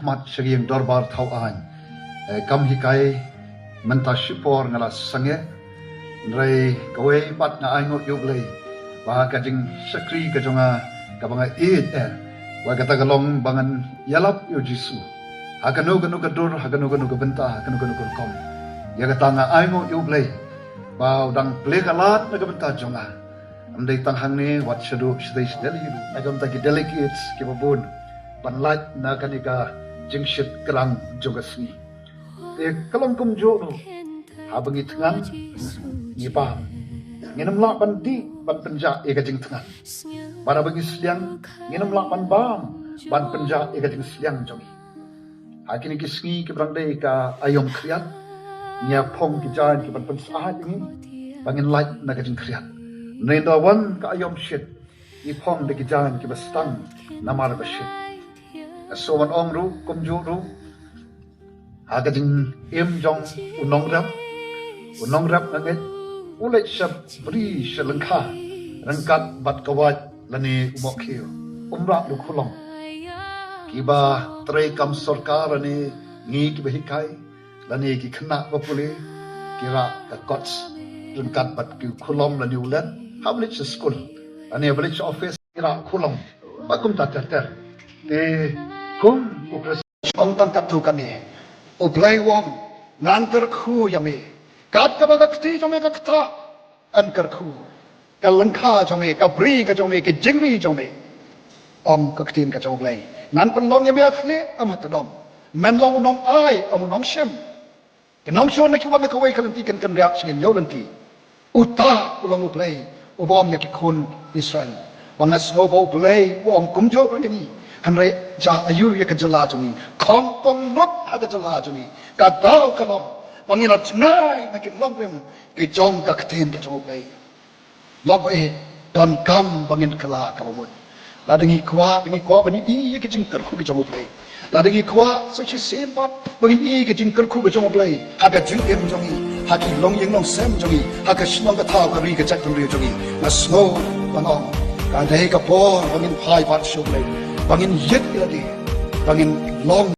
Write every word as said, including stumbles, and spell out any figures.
Mat sha ka ïing dorbar thaw aiñ. Eh, kam hikai mynta shipor nga la sangeh. Hynrei kawei pat nga ainguh ïa U Blei ba ka jingshakri ka jong nga kaba nga ïeit eh, wa kata ka long ba ngan ïalap ïa U Jisu ha kano kano ka dur, ha kano kano ka bynta, ha kano kano ka rukom. Ïa kata nga ainguh ïa U Blei ba u dang plie ka lad na ka bynta jong nga. Ym dei tang hangne, wat shaduh shatei sha Delhi ruh, na ka bynta ki delegates kiba bun ban lait na kane ka jingshit krang jong ka sngi. Te ka long kumjuh ruh, haba ngi thngan ngi bam. Ngin ym lah ban dih ban pynjah ïa ka jingthngan, bad haba ngi sliang ngin ym lah ban bam ban pynjah ïa ka jingsliang jong ngi. Ha kine ki sngi kiba dang dei ka aïom khriat, ngi ïa phong ki jaiñ kiban pynsyaid ïa ngi ba ngin lait na ka jingkhriat. Hynrei ynda wan ka aïom shit, ngi phong da ki jaiñ kiba sdang namar ba shit. Nga sngewbha ban ong ruh kumjuh ruh, ha ka jingim jong u nongrep, u nongrep nga ngeit u leit sha bri sha lyngkha ryngkat bad ka wait lane u mohkhiew, um rah da u khulom. Kiba trei kam sorkar lane ngi kiba hikai lane ki khynnah ba pule ki rah ka coats ryngkat bad ki khulom lane u leit, haba leit sha skul lane haba leit sha office ki rah khulom. Ba kumta ter ter. Te kum u Khrist ong tang katto katne, U Blei u ong, ngan kyrkhu ïa me kat kaba ka kti jong me ka ktah. Yn kyrkhu ka lyngkha jong me, ka bri ka jong me, ka jingri jong me. Ong ka ktien ka jong U Blei, ngan pynlong ïa me ha khlieh, ym ha tdong. Men long u nongai, ym u nongshim. Ki nongshun na ki wan na kawei ka lynti kin kynriah sha ki hynñiew lynti. Uta u long U Blei uba ong ïa ki khun Israel. Ba nga sngew ba U Blei u ong kumjuh ruh ïa ngi. Hynrei jia aïu ïa ka jylla jong ngi? Khongpong lut ha ka jylla jong ngi. Ka daw ka long ba ngin ïa tngai na ki nongrim ki jong ka ktien ka jong U Blei. Long ba eh, donkam ba ngin kylla kaba mut. Lada ngi kwah, ngi kwah ba ngin ïohi ïa ka jingkyrkhu ka jong U Blei. Lada ngi kwah sa shisien pat ba ngin ïohi ïa ka jingkyrkhu ka jong U Blei ha ka jingim jong ngi, ha ki longïing longsem jong ngi, ha ka shnong ka thaw ka ri ka jaitbynriew jong ngi, nga sngew ban ong, ka dei ka por ba ngin phai pat sha U Blei, ba ngin ïit ïa lade, ba ngin long